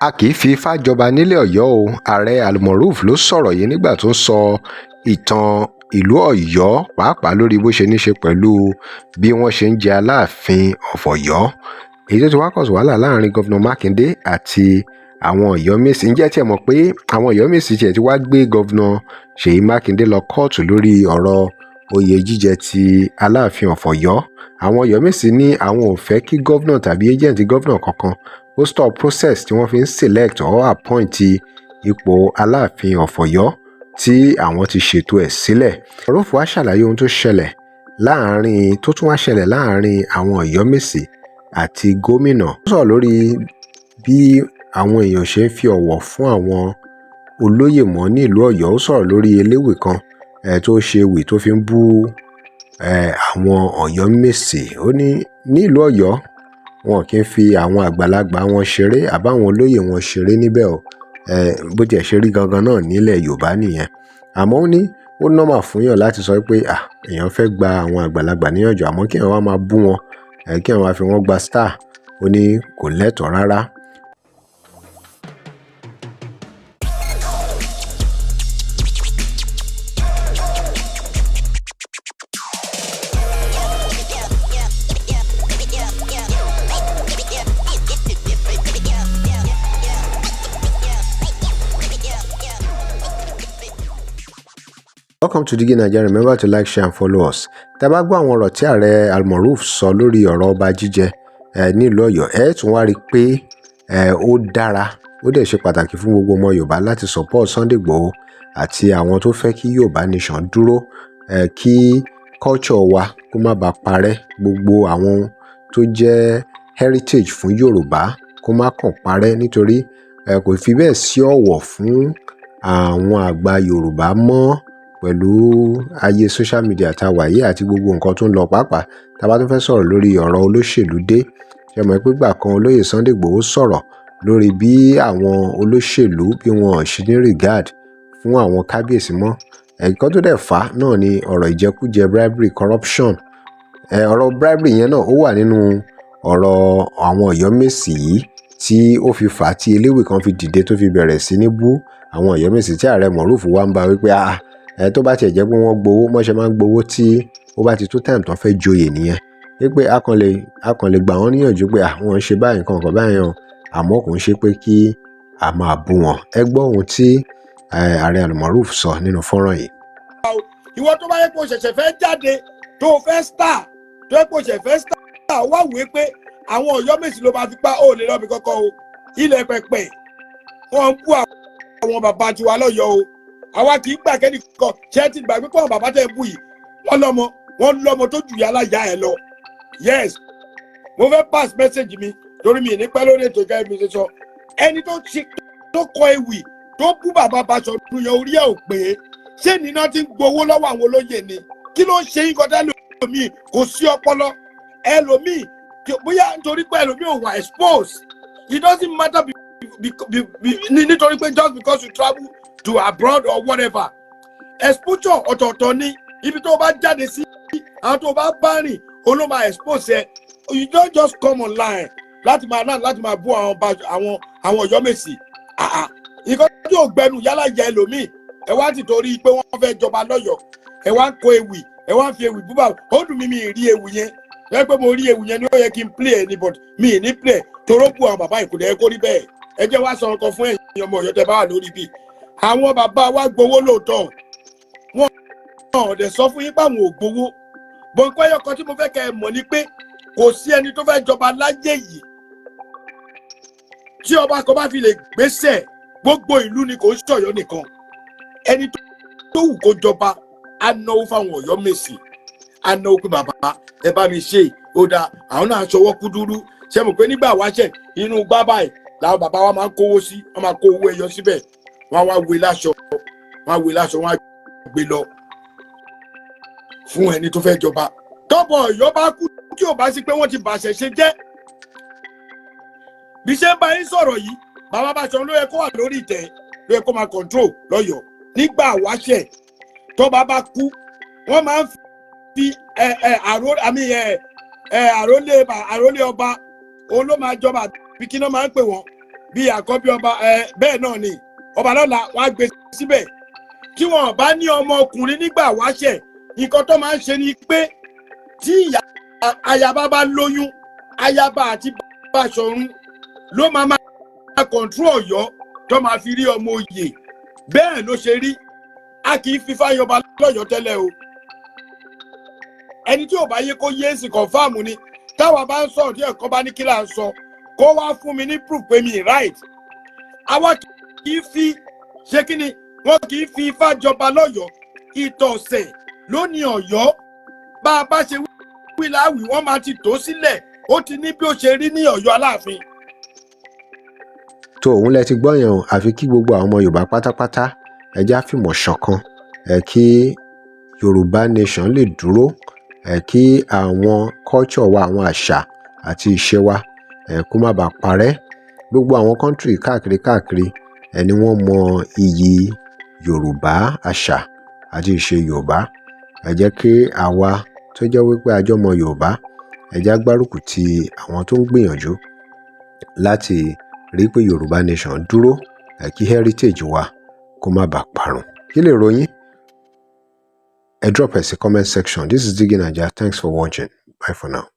A kì í fi ifá jọba nílé Ọyọ́ o. Ààrẹ Almoruf ló sọ̀rọ̀ yìí nígbà tó ń sọ ìtàn ìlú Ọ̀yọ́, pàápàá lórí bó ṣe ní í ṣe pẹ̀lú bí wọ́n ṣe ń jẹ́ Aláàfin of Ọ̀yọ́, èyí tó ti wá cause wàhálà láàrin Governor Mákindé àti àwọn Ọ̀yọ́mèsì. Ǹjẹ́ tí ẹ mọ̀ pé àwọn Ọ̀yọ́mèsì tiẹ̀ ti wá gbé Governor Ṣèyí Mákindé lọ kóòtù lórí ọ̀rọ̀ oyè jíjẹ ti Aláàfin of Ọ̀yọ́? Àwọn Ọ̀yọ́mèsì ní àwọn ò fẹ́ kí governor tàbí agent governor kankan ó stop process tí wọ́n fi ń select or appoint ipò Aláàfin of Ọ̀yọ́ tí àwọn ti ṣètò ẹ̀ sílẹ̀. Moruf wá ṣàlàyé ohun tó ṣẹlẹ̀ láàrin, tó tún wá ṣẹlẹ̀ láàrin àwọn Ọ̀yọ́mèsì àti gómìnà. Ó sọ̀rọ̀ lórí bí àwọn èèyàn ṣe ń fi ọ̀wọ̀ fún àwọn olóyè mọ́ ní ìlú Ọ̀yọ́. Ó sọ̀rọ̀ lórí eléwì kan tó ṣe ewì tó fi ń bú àwọn Ọ̀yọ́mèsì. Ó ní ní ìlú Ọ̀yọ́, wọn kì í fi àwọn àgbàlagbà wọn ṣeré àbáwọn olóyè wọn ṣeré níbẹ̀ o. Bó tiẹ̀ ṣe rí gangan náà nílẹ̀ Yorùbá nìyẹn. Àmọ́ ó ní ó normal fún yàn láti sọ pé èèyàn fẹ́ gba àwọn àgbàlagbà níyànjú, àmọ́ kí èèyàn wá máa bú wọn, kí èèyàn wá fi wọ́n gba star, ó ní kò lẹ́tọ̀ọ́ rárá. Welcome to Digi Naija. Remember to like, share and follow us. Tẹ́ bá gbọ́ àwọn ọ̀rọ̀ tí ààrẹ Almoruf sọ lórí ọ̀rọ̀ ọba jíjẹ nílùú Ọ̀yọ́, ẹ tún wá rí i pé ó dára, ó dẹ̀ ṣe pàtàkì fún gbogbo ọmọ Yorùbá láti support Sunday Igboho àti àwọn tó fẹ́ kí Yorùbá nation dúró, kí culture wa kó má bàa parẹ́, gbogbo àwọn tó jẹ́ heritage fún Yorùbá kó má kàn parẹ́, nítorí kò fi bẹ́ẹ̀ sí ọ̀wọ̀ fún àwọn àgbà Yorùbá mọ́ pẹ̀lú ayé social media tá a wà yìí àti gbogbo nǹkan tó ń lọ pàápàá. Tá a bá tún fẹ́ sọ̀rọ̀ lórí ọ̀rọ̀ olóṣèlú dé, ṣe mọ̀ pé gbà kan olóyè Sunday Igboho sọ̀rọ̀ lórí bí àwọn olóṣèlú bí wọn ò ṣe ní regard fún àwọn kábíyèsí mọ́. Ẹ̀kọ́ tó dẹ̀ fà á náà ni ọ̀rọ̀ ìjẹkújẹ, bribery, corruption. Ọ̀rọ̀ bribery yẹn náà ó wà nínú ọ̀rọ̀ àwọn Ọ̀yọ́mèsì yìí tí ó fi fà á tí eléwì kan fi dìde tó fi bẹ̀rẹ̀ sí ní bú àwọn Ọ̀yọ́mèsì, tí ààrẹ Moruf wá ń bá wípé tó bá tiẹ̀ jẹ́ pé wọ́n gbowó, mọ́ṣẹ́ máa ń gbowó tí ó bá ti tó time tán fẹ́ joyè nìyẹn, wípé a kàn lè gbà wọ́n níyànjú pé àwọn ń ṣe báyìí, nǹkan kan báyìí o, àmọ́ kò ń ṣe pé kí a máa bú wọn. Ẹ gbọ́ ohun tí ààrẹ Almoruf sọ nínú fọ́nrán yìí. Ìwọ tó bá yẹ kó ṣẹ̀ṣẹ̀ fẹ́ jáde, tó fẹ́ star, tó yẹ kó ṣẹ̀ṣẹ̀ fẹ́ star, wá wèé pé àwọn Ọ̀yọ́mèsì ló máa fi pa, ó lè lọ́bi kọ́kọ́ o. Ilẹ̀ pẹ̀pẹ̀ wọ́n ń bú àwọn bàbá tiwa lọ́yọ̀ọ́ o. Àwa kì í gbà kẹ́ni kan ṣé ti gbàgbé pé àwọn bàbá tẹ̀ ń bú yìí, wọ́n lọ́mọ, wọ́n lọ́mọ tó jù yálà yá ẹ lọ. Yes, mo fẹ́ pass message mi torí mi ní pẹ́ lórí ètò ìkẹyìn mi ṣe sọ. Ẹni tó ṣe tó kọ ewì tó bú bàbá Baṣọ̀run yẹn, orí ẹ̀ ò pé. Ṣé nínà ti ń gbowó lọ́wọ́ àwọn olóyè ni? Kí ló ń ṣe yín kọjá? Ẹlòmíì kò sí ọpọlọ ẹlòmíì, bóyá nítorí pé ẹlòmíì ò wà expose. It doesn't matter nítorí pé just because you travel to abroad or whatever. Exposure ọ̀tọ̀ọ̀tọ̀ ni. Ibi tó o bá jáde sí, àwọn tó o bá bá rìn, o ló máa expose ẹ. You don't just come online láti máa náà láti máa bú àwọn Ọ̀yọ́mèsì. Nǹkan tí ò gbẹnu yálà yẹ ẹlòmíì, ẹ wá ti torí pé wọ́n fẹ́ jọba lọ́yọ̀ọ́, ẹ wá ń kó ewì, ẹ wá ń fi ewì bú bàbá. Ó dùn mí, mi rí ewì yẹn. Ẹ pé mo rí ewì yẹn ni ó yẹ kí n play ẹ ní, but mi ì ní play toró bú àwọn bàbá ìkùnlẹ̀ ẹ kó rí bẹ́ẹ̀. Ẹ jẹ́ wá sọ nǹkan fún ẹ̀yin ọmọ Ọ̀yọ́ tẹ́ bá wà lórí bíi àwọn bàbá wa gbowó lóòótọ́, wọn ò dẹ̀ sọ fún yín pé àwọn ò gbowó bọ̀ǹkọ́. Ẹyọ kan tí mo fẹ́ kẹ́ ẹ mọ̀ ni pé kò sí ẹni tó fẹ́ jọba láyé yìí tí ọba kan bá fi lè gbéṣẹ̀, gbogbo ìlú ni, kò ń ṣọ̀yọ́ nìkan. Ẹni tó wù kó jọba á náwó fáwọn Ọ̀yọ́mèsì, á náwó pé bàbá, ẹ bá mi ṣe ó dáa. Àwọn náà ṣọwọ́ kúdúrú. Ṣe mọ̀ pé nígbà wáṣẹ̀, inú gbá báyìí làwọn bàbá wa máa ń kówó sí. Wọ́n máa kó owó ẹyọ síbẹ̀, wọ́n á wá wé láṣọ, wọ́n á wé láṣọ, wọ́n á gbé lọ fún ẹni tó fẹ́ jọba. Tọ́bọ̀ Ọ̀yọ́ bá kú, tí ò bá sí pé wọ́n ti bàṣẹ̀ ṣe jẹ́, bí ṣe ń bá yín sọ̀rọ̀ yìí, bàbá Báṣọ̀run ló yẹ kó wà lórí ìtẹ́, ló yẹ kó máa control lọ́yọ̀ọ́. Nígbà wáṣẹ̀, tọ́ba bá kú, wọ́n máa ń fi ẹ ẹ àró àmì ẹ ẹ àrólé ọba, òun ló máa jọba, bí kí náà máa ń pè wọ́n. Bí àkọ́bí ọba ẹ bẹ́ẹ̀ náà ni ọba lọ́la, wọ́n á gbé síbẹ̀. Tí wọn bá ní ọmọ ọkùnrin nígbà wáṣẹ̀, nǹkan tó máa ń ṣe ni pé tí ìyá ayaba bá lóyún, ayaba àti Báṣọ̀run ló máa control Ọ̀yọ́ tó máa fi rí ọmọ oyè. Bẹ́ẹ̀ ló ṣe rí. A kì í fi fáyọba lọ́yọ̀ọ́ tẹ́lẹ̀ o. Ẹni tí ò bá yé, kó yé sí. Confirm ni. Táwa bá ń sọ̀rọ̀ tí ẹ̀kọ́ bá ní kí là ń sọ, kó wá fún mi ní proof pé mi right. Àwa kì í fi ṣe kí ni, wọn kì í fi ifá jọba lọ́yọ̀ọ́. Ìtọ̀sẹ̀ ló ní Ọ̀yọ́. Bá a bá ṣe wí láwì, wọ́n máa ti tó sílẹ̀. Ó ti ní bí ó ṣe rí ní Ọ̀yọ́ Aláàfin. Tó òun lẹ ti gbọ́ yẹn o. Àfi kí gbogbo àwọn ọmọ Yorùbá pátápátá, ẹ já fìmọ̀ ṣọ̀kan ẹ, kí Yorùbá nation lè dúró ẹ, kí àwọn culture wa, àwọn àṣà àti ìṣe wa ẹ, kó má bàa parẹ́. Gbogbo àwọn country káàkiri káàkiri ẹ ni wọ́n mọ iyì Yorùbá, àṣà àti ìṣe Yorùbá. Ẹ jẹ́ kí àwa tó jẹ́ wípé a jẹ́ ọmọ Yorùbá, ẹ jẹ́ á gbárùkù ti àwọn tó ń gbìyànjú láti rí pé Yorùbá nation dúró ẹ, kí heritage wa kó má bàa parun. Kí lèrò yín? Ẹ drop ẹ sí comment section. This is Digi Naija. Thanks for watching. Bye for now.